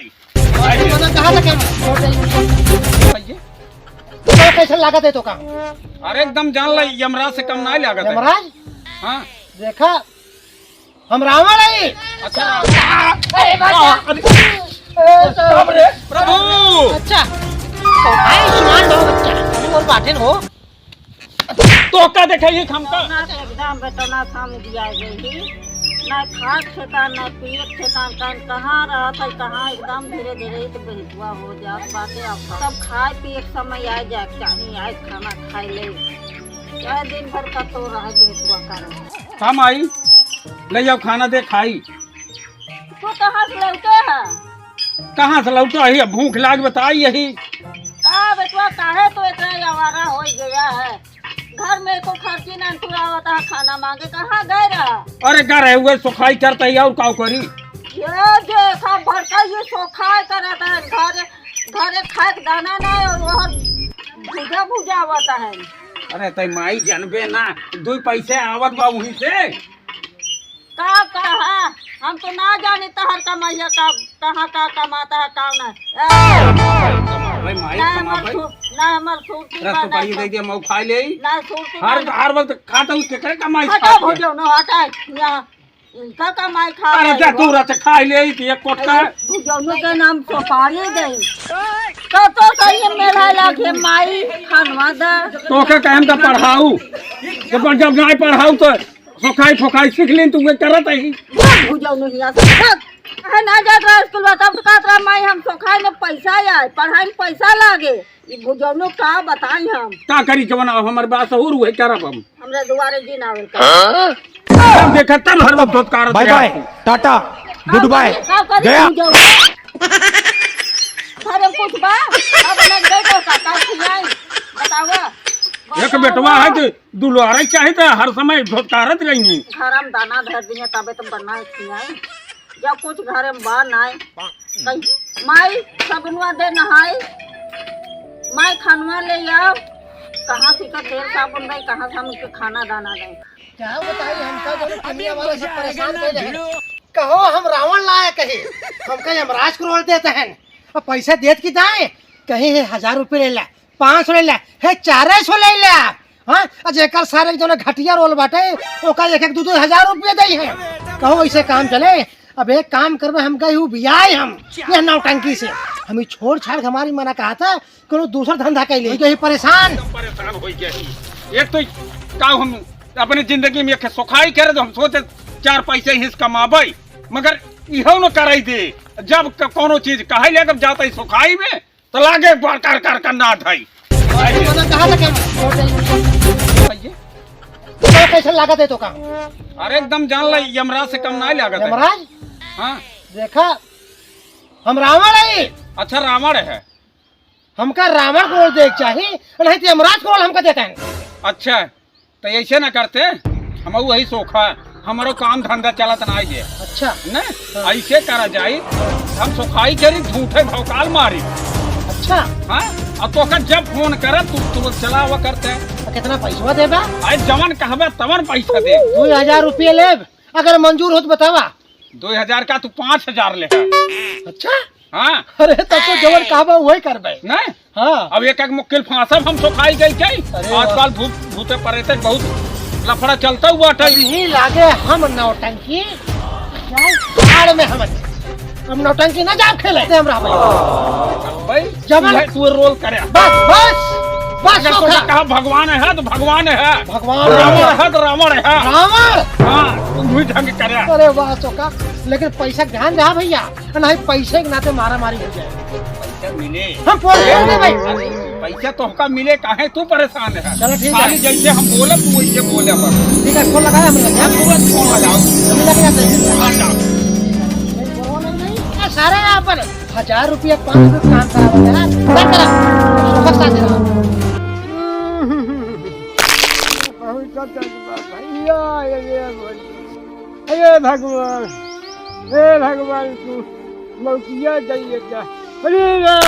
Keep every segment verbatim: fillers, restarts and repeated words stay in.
मतलब कहाँ तक है? तो कैसे लागत है तो का? अरे एकदम जान ले, यमराज से कम नाहीं लागत है। यमराज? हाँ। देखा, हम रावण है। अच्छा, रावण। अरे बाबा। अरे। ए, तो बाप रे। प्रभु। अच्छा। तो भाई, सुनार दो बच्चा। अरे, और बातें हो। तो का देखे ही हमका? ना तो एकदम बेटना थाम दिया गई। ना खाक ठेकान, ना पियक ठेकान, कहाँ, कहाँ रहत है, कहाँ एकदम धीरे धीरे ही तो बेहितवा हो जात बाटे। अब सब खाए पिए के समय आए जाए के चाही, आए खाना खाए ले, चाहे दिन भर का तो रहे बेहितवा करे। हम आई, ले जाओ खाना दे खाई। तू कहाँ से लौटे है? कहाँ से लौटे है? भूख लाग बताई यही। का बेटवा, काहे तो इतना आवारा हो गया है? घर में एको खर्ची ना तू आवत है खाना मांगे, कहाँ गए रहा? अरे घर है हुए सोखाई करता ही और का करी? ये देखा भड़का ये सोखाई करत है, घर घरे खाए के दाना ना और वहाँ भूजा भूजा आवत है। अरे तई माई जनबे ना, दुई पैसे आवत बा वहीं से। का कहा? हम तो ना जानी तहर कमैया का, कहाँ का कमाता है, का ना। ए, अरे माई ना हमार कमाबे। सु-, ना हमार सुरती अरे बा, सुपारी ना दे दिया, मऊ खाई ले। ना सुरती हर, बा। हर वक्त खाता हूँ, केकरे कमाई हटा खाते हैं? भुजौनो, हटा। यहाँ इनका कमाई खा अरे रही जा हो। तू रच खाई ले, एक कोटका। अरे भुजौनो के नाम सुपारी दे। तो, तो सही मेला लागे माई खानवा दा। तो का कहम का पढ़ाऊ? जब, जब ना पढ़ाऊ तो सोखाई फोखाई सीख लेन, तू वे करत ही। भाग भुजौनो हिया से, भाग। अहे ना जात रहा स्कूल में, तब तो कहत रहा, "माई, हम सोखाई में पैसा आए, पढ़ाई में पैसा लागे।" ई भुजौनो का बताई हम। का करी जवन अब हमर बात सहूर हुए करब हम। हमरे दुआरे जिन आवेल कर। हाँ? तब देखा, तब हर वक्त धोतकार bye bye, tata, good bye, का करी गया। भुजौनो? घर में कुछ बा? अब ना गए तो का, का खियाई? बतावा। एक बेटवा है तो दुलारे चाहे तो हर समय धोतकारत रही। घर में दाना धर दिए, तबे तो बना खियाई। या कुछ घर में बा नाय। कही, "माई, सबनुआ दे नहाई, माई, खानुआ ले आओ।" कहाँ से का तेल साबुन दे, कहाँ से हम के खाना दाना दे? क्या बताई, हमका जो दुनिया वाले से परेशान कर रहे हैं। कहो हम रावण लाए कहे, हमका यमराज को रोल देते हैं। अब पैसा देत की दाए, कहीं है हजार रुपये ले ला, पाँच सौ ले ला, है चार सौ ले ला। हाँ, आ जेकर सारे के जौन घटिया रोल बाटे, ओका एक एक दू दू हजार रुपये दे है। कहो ऐसे काम चले? अब एक काम करबे, हम गए हूँ बियाह हम यह नौटंकी से, हम ही छोड़ छाड़ के हमारी मना कहा था, कोनो दूसर धंधा कर ले, यही परेशान। एकदम परेशान हो गया ही। एक तो का हम अपनी जिंदगी में एक सोखाई करे तो हम सोचे चार पैसे हिस कमाबे, मगर इहो न कराई दे। जब क-, कोनो चीज कहे ले, जब जाता ही सोखाई में, तो लागे बा कर कर कर ना धाई। मतलब कहाँ तक है? तो कैसे लागत है तो का? अरे एकदम जान ले, यमराज से कम ना लागत है। यमराज? हाँ। देखा, हम रावण है। अच्छा, रावण है। हमका रावण को रोल देख चाही, नहीं तो यमराज को रोल हमका देता है। अच्छा, तो ऐसे ना करते, हम वही सोखा, हमारो काम धंधा चलत ना है। अच्छा। न? हाँ। ऐसे करा जाई, हम सोखाई करी, झूठे भौकाल मारी। अच्छा। हाँ? और तो का जब फोन करे, तू, तू चला हुआ करते। तो कितना पैसा देबा? अरे जवन कहबे, तवन पैसा दे। दो हजार रुपये लेब, अगर मंजूर हो तो बतावा। दो हजार का तू पाँच हजार ले। अच्छा? हाँ। अरे, तब तो जवन कहबा, वही करबे। नहीं? हाँ। अब एक एक मुक्किल फांसब हम सोखाई गई के। अरे वाह। आजकल भूत, भूते परेते बहुत लफड़ा चलता हुआ था। अभी लागे हम नौटंकी, जाए भाड़ में हम। हम नौटंकी ना जाब खेले, हम रहबे। भाई, जवन तू है, तू रोल करे। बस, बस, बस, अगर सोखा। तोका कहा भगवान है तो भगवान है। भगवान रावण है। है तो रावण है। रावण? हाँ, तू भी ढंग करे। अरे वाह, सोखा, लेकिन पैसा के ध्यान रहा भैया। नहीं, पैसे के नाते मारा मारी हो जाए। पैसा मिले। हम फोन कर दे भाई। अरे, पैसा तो हमका मिले, काहे तू परेशान है? चलो, ठीक है। खाली जैसे हम बोले, तू वैसे बोले बस। ठीक है, फोन लगाया हमने। हम तुरंत फोन लगाओ। हम लग जाते हैं। हाँ, जाओ। नहीं, नहीं, नहीं, ये सारे यहाँ पर हजार रुपया, पाँच सौ काम करा रहे हैं। क्या करा? सबक साथ दे रहा हूँ। बहुत ज्यादा भैया, ये, ये, ये। अरे भगवान, हे भगवान, तू लौटिया जाइए क्या? अरे राम,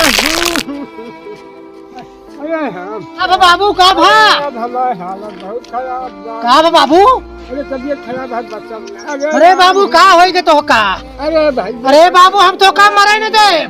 अरे राम। अब बाबू का भा? अब हमारे हालत बहुत खराब बा। का बा बाबू? अरे तबीयत खराब है बच्चा। अरे अरे राम। बाबू, का होई के तो का? अरे भाई। अरे बाबू, हम तो का मरे न दे।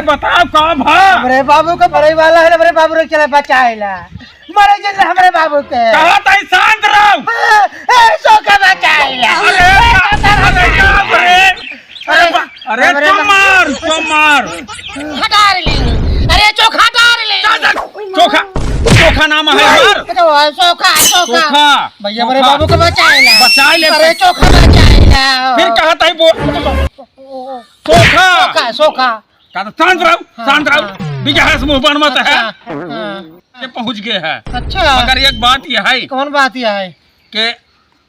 अरे बताओ, का भा? हमरे बाबू के मरे वाला है, हमरे बाबू रे, चला बचाइला। मरे जल्दी हमरे बाबू के। कहा ताई शांत रहो। हाँ, ए, सोखा बचाइला। अरे, ए, सोखा अरे, बचाइला। अरे, अरे, अरे, अरे, चुप मार, चुप मार। हटा रे ले। अरे, चोखा हटा रे ले। चल, चल, चोखा, चोखा नाम है हमार। अरे, वो सोखा, सोखा। सोखा, भैया, हमरे सोखा। बाबू के बचाइला। बचाइले। अरे, चोखा बचाइला। फिर कहा ताई बो-, ओ, ओ, ओ। सोखा। सोखा, सोखा। का तो शांत रहो, हाँ, शांत रहो। हाँ। बिजहस मुंह बन मत है। अच्छा, हाँ। ये पहुंच गए है। अच्छा। मगर एक बात ये है कौन बात ये है? कि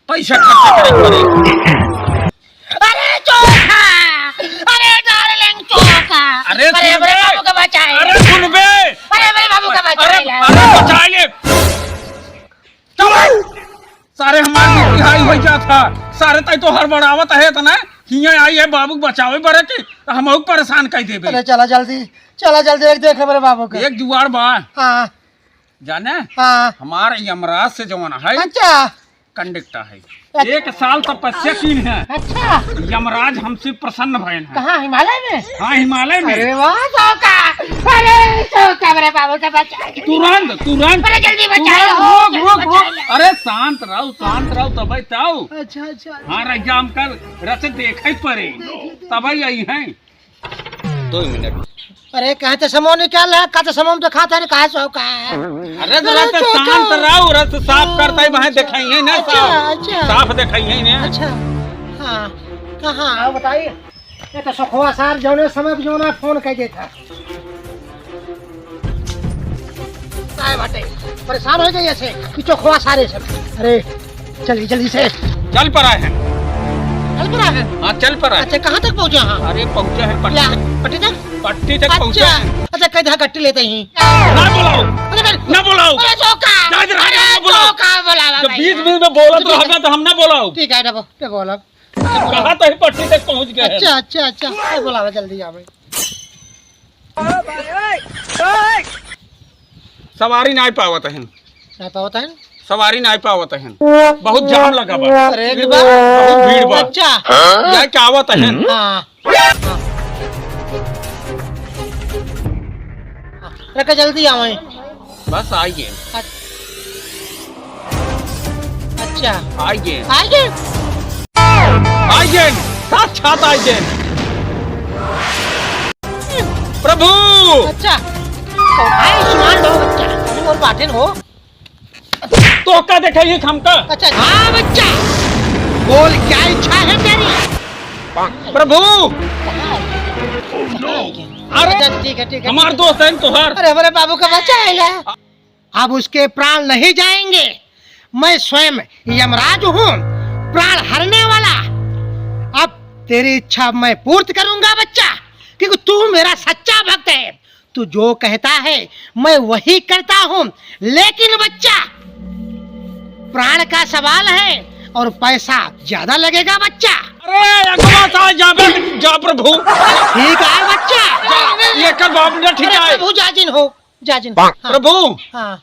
पैसा खर्च करे पड़े। अरे चोखा! अरे डार्लिंग चोखा! अरे अरे सुन हमरे बे! बाबू का बचाए! अरे सुन बे! अरे हमरे बाबू का अरे, बचाए ला! अरे बचाए ले! चल! सारे हमार मिट्टी हाई होइ जात ह। सारे तई तो हड़बड़ावत है इतना। हियाँ आई है बाबू के बचावे बरे की, त हमहू के परेशान कइ देबे। अरे चला जल्दी, चला जल्दी, एक देख ले मेरे बाबू के। एक जुगाड़ बा। हाँ। जाने? हाँ। हमार यमराज से जवन है, अच्छा। कंडक्टर है। अच्छा। एक साल तपस्या कीन है। अच्छा। यमराज हमसे प्रसन्न भयन है। कहाँ, हिमालय में? हाँ, हिमालय में। अरे वाह, चोखा। अरे चोखा, मेरे बाबू के बचाए। तुरंत, तुरंत। अरे जल्दी बचाओ, तुरंत, रुक, जल्दी रुक, रुक। बचाओ। अरे शांत रहो, शांत रहो, तबे ताऊ। अच्छा, अच्छा, अच्छा। हाँ, रजाम कर रच देखे पड़े, देख लेते। तबे आई हैं। दो मिनट। अरे, कहाँ चश्मो निकाल है? का चश्मो में दिखाता है, कहाँ चोखा है? अरे, जरा अरे, तो चोखा। शांत रहो, रस साफ करता है, वहाँ दिखाई है ना, अच्छा, साफ। अच्छा। साफ दिखाई है ना। अच्छा, हाँ, कहाँ? हाँ, बताइए। ये तो सोखवा सार जौने समय पे जौना फोन कइ देता। काय बाटे? परेशान होइ जाइए से कि चोखवा सारे से। अरे, चलिए जल्दी से। चल पड़ा है। चल पड़ा है? हाँ, चल पड़ा है। अच्छा, कहाँ तक पहुँचा हाँ? अरे, पहुँचा है पट्टी क्या? तक। पट्टी तक? पट्टी तक अच्छा, पहुँचा है। अच्छा, कह दे, गट्टी लेते ही। ना बुलाओ। अरे, फिर ना बुलाओ। अरे, चोखा। जा, जा, अरे, ना बुलाओ। चोखा बुलावा जब भाई। बीच बीच में बोलत ठीक है। रहबे तो हम ना बुलाओ। ठीक है, डबो, डबो, डबो। कहा तो ही पट्टी तक पहुँच गए हैं। अच्छा, अच्छा, अच्छा। अरे, बुलावा, जल्दी आवे। सवारी नाई पावत हन। नाई पावत हन? सवारी नाई पावत हन। बहुत जाम लगा बा। अरे, एक बार। बहुत भीड़ बा। अच्छा। जाए के आवत हन। हाँ। रख, जल्दी आवे। बस आइए। अच्छा। अच्छा। आइए। आइए। आइए। साक्षात आइए। प्रभु। अच्छा। तो आयुष्मान हो बच्चा। अभी और बातें हो। तो का देखाई हमका? अच्छा। हाँ बच्चा। बोल क्या इच्छा है तेरी? प्रभु। अरे, अच्छा, ठीक है, ठीक है, हमार ठीक है। दोस्त है तोहार। अरे, हमारे बाबू का बच्चा है ना? अब उसके प्राण नहीं जाएंगे। मैं स्वयं यमराज हूँ, प्राण हरने वाला। तेरी इच्छा मैं पूर्ति करूंगा बच्चा, क्योंकि तू मेरा सच्चा भक्त है। तू जो कहता है मैं वही करता हूँ, लेकिन बच्चा, प्राण का सवाल है और पैसा ज्यादा लगेगा बच्चा। अरे अगवा सा जाबे जा प्रभु। ठीक है बच्चा। जा, ये कर बाप ने ठीक अरे है। प्रभु जा जिन हो, जा जिन हो। हाँ। प्रभु। हाँ।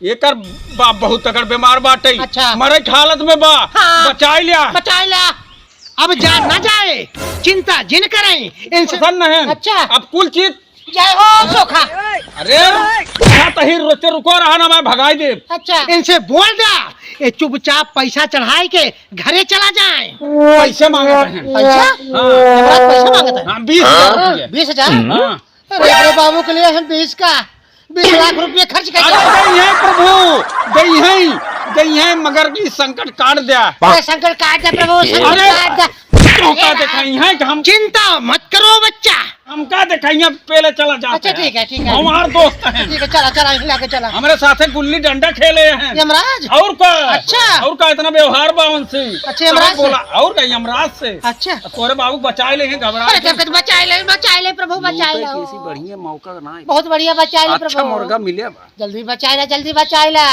ये कर बाप बहुत तगड़ बीमार बाटे। अच्छा। मरे के हालत में बा। हाँ। बचाई लिया। बचाई लिया। अब जा ना जाए, चिंता जिन करें। इनसे पसंद नहीं। अच्छा। अब कुल चीज जय हो सोखा। अरे, यहाँ तही रोते रुको रहा ना, मैं भगाई दे। अच्छा। इनसे बोल द्या, ये चुपचाप पैसा चढ़ाई के घरे चला जाए। पैसे मांगत हैं। पैसा? हाँ। यमराज पैसा मांगत है? हाँ, बीस हजार रुपये। बीस हजार? हाँ। अरे, अपने बाबू के लिए हम बीस का, बीस लाख रुपये खर्च कर अरे, दिया। गई है प्रभु, गई है, गई है, मगर ये संकट काट दिया। अरे, संकट काट दे प्रभु, संकट अरे, काट दे। तोका देखाई है कि हम चिंता मत करो बच्चा। हमका देखाई है, पहले चला जाते अच्छा, हैं। ठीक है, ठीक है। हमार दोस्त हैं। ठीक है, चला, चला, हिला के चला। हमारे साथे गुल्ली डंडा खेले हैं। यमराज? और का? अच्छा। और का इतना व्यवहार बा उनसे? अच्छा, यमराज से? बोला, और का यमराज से? अच्छा। तोरे बाबू बचाए ले हैं, घबरा अरे, के। जब तक बचाए ले, बचाए ले, प्रभु, बचाए ले। कैसी बढ़िया मौका ना है। बहुत बढ़िया बचाए ले, अच्छा प्रभु। मुर्गा मिले बा। जल्दी बचाए ला, जल्दी बचाए ला।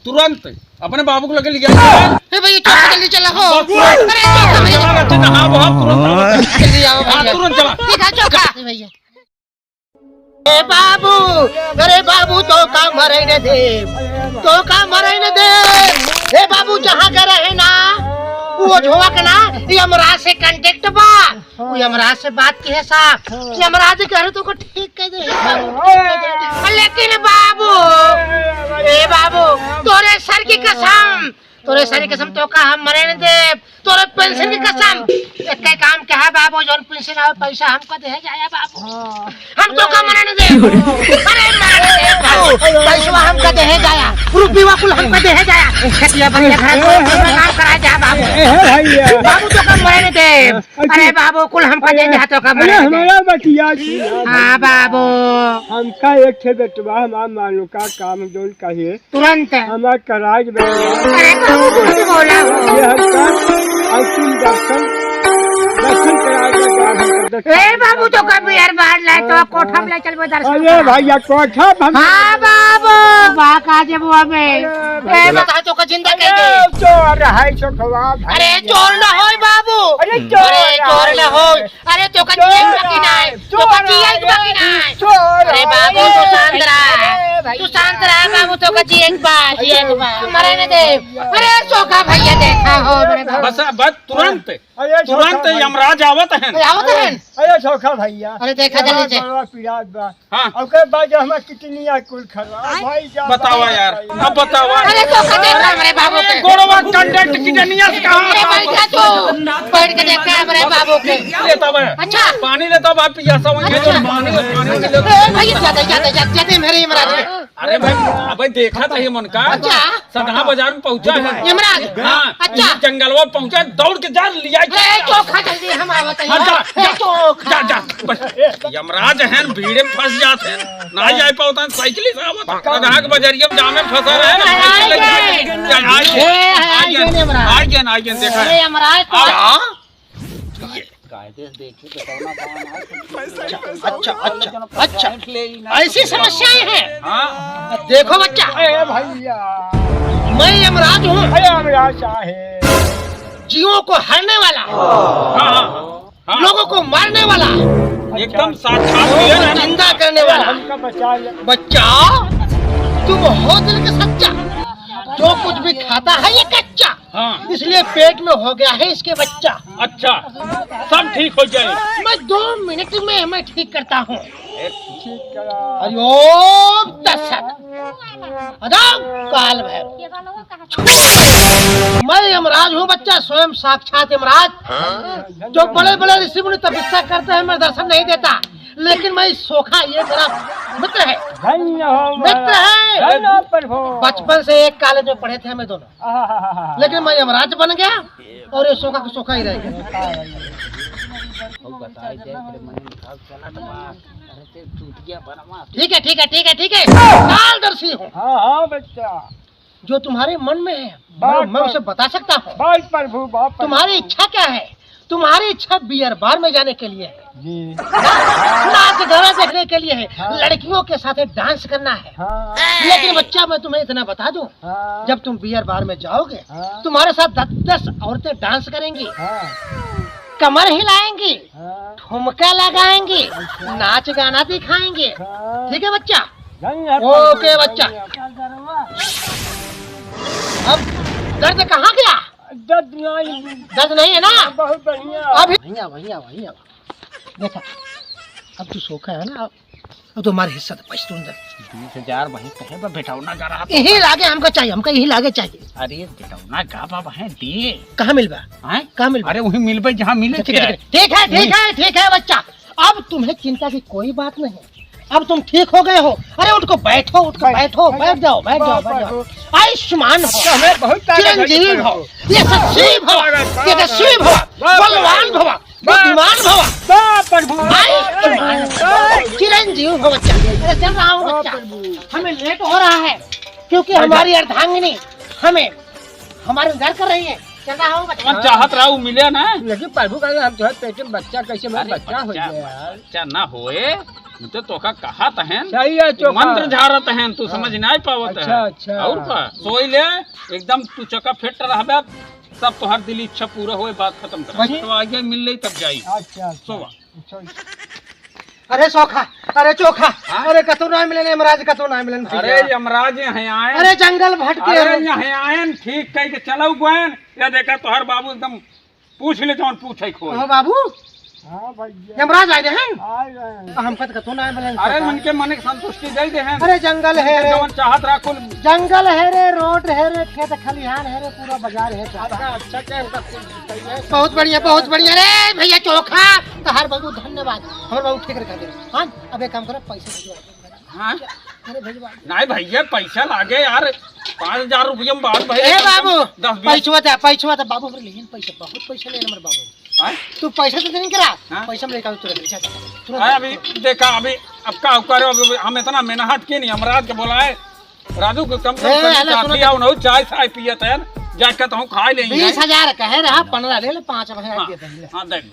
तुरंत अपने बाबू को लगे लिया। ए भैया, चल, जल्दी चला हो। बाबू। अरे, चल, भैया। चला रहते ना, हाँ, बहुत तुरंत चला। जल्दी आओ हाँ, भैया। तुरंत चला। ठीक है, चौका। भैया। ए बाबू, अरे बाबू, तोका मरे न दे, तोका मरे न दे। ए बाबू, जहाँ का रहे ना, वो झोंक ना, यमराज से contact बा। उ यमराज से बात किहे साहब, यमराज कह रहे तोका ठीक कह दे, ठीक कह दे। लेकिन बाबू, ए बाबू, तोरे सर की कसम, तोरे सर की कसम तोका हम मरे न देब, तोरे पेंशन की कसम। एक काम कहा बाबू, जौन पेंशन आवे पैसा हमका देहे जाया बाबू। हम तोका मरे न देब। अरे मरे न देब बाबू, पैसवा हमका देहे जाया, रुपया कुल हमका देहे जाया। खेतिया बढ़िया घर को काम करा जा बाबू। ए, हे भैया। बाबू तोका मरे न देब। अरे बाबू, कुल हमका दे दे, हाथों का अरे, मरे दे। हमारा बतिया की। हाँ बाबू। हमका एक ठे बेटवा, हमार मानो का काम जौन कहिए। तुरंत। हमार कराज बेटवा। अरे बाबू, कुछ बोला हो। ये हमका अंतिम दर्शन, दर्शन करा दे, बाहर का दर्शन। ए बाबू, तोका बियर बाहर लाए, तो कोठा में ले चल, वो दर्शन अरे करा। भैया, कोठा हम हाँ बाबू, बा का जे वो हमें। अरे ए, बता, तोका जिंदा अरे, कह दे। चोर है, चोखवा भाई। अरे, चोर ना होय बाबू। अरे, चोर अरे, चोर ना ना होय। होय। अरे, तोका चोर जियक बाकी ना है। चोर तोका जियक बाकी ना है। चोर अरे बाबू, तू शांत रहा। अरे भाई। तू शांत रहा बाबू, तोका जियक बा, जियक बा। मरे न दे। अरे, सोखा भैया देखा हो, मेरे बाबू। बस, बस, तुरंत, अरे, तुरंत सोखा भाई। यमराज आवत हैं। अरे, आवत हैं। अरे, सोखा भैया। अरे, देखा जल्दी से। बड़ा पीड़ा बा। हाँ। ओकर बाद जो हमार किडनिया कुल खराब भाई जा बतावा भाई, यार, भाई। अब बतावा। अरे तो कदे हमरे बाबू के। गोड़वा contact किडनिया से कहाँ अरे बैठा तो, बैठ के देखा हमरे बाबू के। लेता बा। अच्छा। पानी लेता बा, पियासा वहीं अच्छा। पानी ले, पानी ले। ए, भैया, ज्यादा, ज्यादा, ज्यादा, ज्यादा मेरे यमराज। अरे भाई, अबे देखा था ये मन का। अच्छा। सदहा बाजार में पहुंचा है। यमराज। हाँ, अच्छा। ये जंगलवा पहुंचा, दौड़ के जा लिया के ए, आ। चोखा जल्दी हम आवत हैं। हाँ, जा, ए, जा, चोखा। जा, जा, बस। यमराज हैं, भीड़े में फंस जात हैं। ना जाए पावत हैं, साइकिल से आवत। सदहा के बजरिया में जामे फंसा रहे ना, अरे, साइकिल आए लेके। गए। जा, आए गए। ए, आए आए गए, गए, यमराज। आए गए, आए गए, देखा अरे, है। यमराज तो आ, कायदे से देखिए तो कौन कौन है। अच्छा, अच्छा, अच्छा, अच्छा। ऐसी समस्याएं हैं। हाँ। देखो बच्चा, अरे भैया। मैं यमराज हूँ। अरे यमराज साहेब। जीवों को हरने वाला। हाँ, हाँ, हाँ। लोगों को मारने वाला। एकदम साक्षात लोगों शेर को है ना। जिंदा करने वाला। हमका बचा ले। बच्चा, तुम हो दिल के सच्चा। जो कुछ भी खाता है ये कच्चा। हाँ। इसलिए पेट में हो गया है इसके बच्चा। अच्छा, सब ठीक हो जाए। मैं दो मिनट में मैं ठीक करता हूँ। ठीक करा। हरिओम तत्सत। अदम काल भैरव। मैं यमराज हूँ बच्चा, स्वयं साक्षात यमराज। जो बड़े बड़े ऋषि मुनि तपस्या करते हैं, मैं दर्शन नहीं देता, लेकिन मैं सोखा, ये मेरा मित्र है। धन्य हो मित्र है। धन्य हो प्रभु। बचपन से एक कॉलेज में पढ़े थे हम दोनों। आहा। लेकिन मैं यमराज बन गया और ये सोखा का सोखा ही रह गया। ठीक है, ठीक है, ठीक है, ठीक है। कालदर्शी हूँ। हाँ, हाँ, बच्चा। जो तुम्हारे मन में है, मैं, बात मैं कर। उसे बता सकता हूँ। बात प्रभु, बात प्रभु। तुम्हारी इच्छा क्या है? तुम्हारी इच्छा बियर बार में जाने के लिए है, जी। नाच गाना देखने के लिए है, हाँ। लड़कियों के साथ डांस करना है। हाँ। लेकिन बच्चा, मैं तुम्हें इतना बता दूं, हाँ। जब तुम बियर बार में जाओगे, हाँ। तुम्हारे साथ दस दस औरतें डांस करेंगी, हाँ। कमर हिलाएंगी, हाँ। ठुमका लगाएंगी, अच्छा। नाच गाना दिखाएंगे। हाँ। ठीक है बच्चा? ओके बच्चा। अब दर्द कहाँ गया? दर्द नहीं। दर्द नहीं है ना? बहुत बढ़िया। अभी भैया, भैया, भैया, देखा, अब तू सोखा है ना, अब तो हमारे हिस्सा तो पैसे तुरंत दे। बीस हजार वहीं कहे बा, भेटौना गा रहा था। यही लागे हमका चाहिए, हमका यही लागे चाहिए। अरे, भेटौना गा बा, वहीं दे। कहाँ मिलबा? हैं? कहाँ मिलबा? अरे, वहीं मिलबे, जहाँ मिले ठीक है, थे। ठीक है, ठीक है, ठीक है, ठीक है, बच्चा। अब तुम्हें चिंता की कोई बात नहीं, अब तुम ठीक हो गए हो। अरे, उठ को बैठो, उठ को बैठ, बैठो, बैठ, बैठ जाओ, बैठ जाओ, बैठ, बैठ जाओ। बैठ। आयुष्मान भव, हमें बहुत ताकत है, चिरंजीवी भव, यशस्वी भव, बहुत ताकत है, तेजस्वी भव, बहुत बलवान भव, बाप, बुद्धिमान भवा। बाप प्रभु। भाई, बाप प्रभु। चिरंजीव भवा बच्चा। अरे चल रहा हूँ बाप बच्चा। प्रभु। हमें लेट हो रहा है क्योंकि भाई हमारी साहब। अर्धांगिनी हमें, हमारे इंतजार कर रही है। चल रहा हूँ बच्चा। हम चाहत रहा हूँ मिले ना। लेकिन प्रभु का हम जो है पेट में बच्चा कैसे, मेरा अरे बच्चा हो बच्चा, गया यार। बच्चा ना होए, हम तो तोका कहत हैं। सही है चोखा। मंत्र झारत हैं, तू हाँ। समझ नहीं पावत अच्छा, है। अच्छा। और का? सोई ले, एकदम तू चका फिट रहबे। सब तोहार दिल इच्छा पूरा होए, बात खत्म कर। बस। तो आगे मिल ले तब जाई। अच्छा, अच्छा। सोवा। अच्छा। अरे सोखा, अरे चोखा, हाँ? अरे कतो ना मिलन, यमराज कतो ना मिलन भैया। अरे यमराज हैं आए। अरे जंगल भटके अरे हम। यहाँ आए, ठीक कह के चलो गोयन। या देखा तोहार बाबू एकदम पूछ ले जौन पूछे खोए। हाँ बाबू। हाँ भैया। यमराज आए रहे हैं? आए रहे हैं। तो हमका तो कतो ना मिलन अरे सोखा। उनके मन के संतुष्टि दे दे हैं। अरे जंगल है रे। जौन चाहत रहा कुल। जंगल है रे, रोड है रे, खेत खलिहान है रे, पूरा बाजार है सोखा। अच्छा, अच्छा, क्या उनका कुल बताइए। बहुत बढ़िया, बहुत बढ़िया रे भैया चोखा। तोहार बाबू धन्यवाद। हमारे बाबू ठीक रखा दे। हाँ, अब एक काम करो, पैसे भिजवा दो। हाँ? अरे भिजवा दो। नहीं भैया, पैसा लागे यार, पाँच हजार रुपया में बात भाई, ए कम से कम बाबू, दस बीस पैसवा दे, पैसवा दे बाबू, हमरे लेकिन पैसा, बहुत पैसा ले हमारे बाबू। हाँ? तू पैसा तो देने करा, हाँ? पैसा में लेकर तुरंत ले जा, तुरंत। अरे अभी देखा, अभी अब का करो, अभी हम इतना मेहनत के नहीं, हम रात के बोलाए, राजू को कम से ए, कम हेलो, सुनो साथी तो। आओ ना, चाय साय पियत है, जाके तो हम खा लेंगे। बीस हजार कहे रहा, पन्द्रह ले ले, पाँच अब यहाँ हाँ, दे दे। हाँ, देख।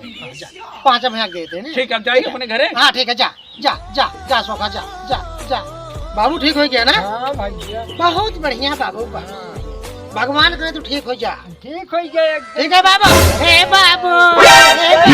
पाँच अब यहाँ दे दे ना। ठीक है, अब जाइए अपने घरे। हाँ, ठीक है, जा। जा, जा, जा सोखा, जा, जा, जा। बाबू ठीक हो गया ना? हाँ भैया। बहुत बढ़िया बाबू, बा-, भगवान करे तू ठीक हो जा। ठीक हो गया एकदम। ठीक है बाबू, हे बाबू, हे बाबू।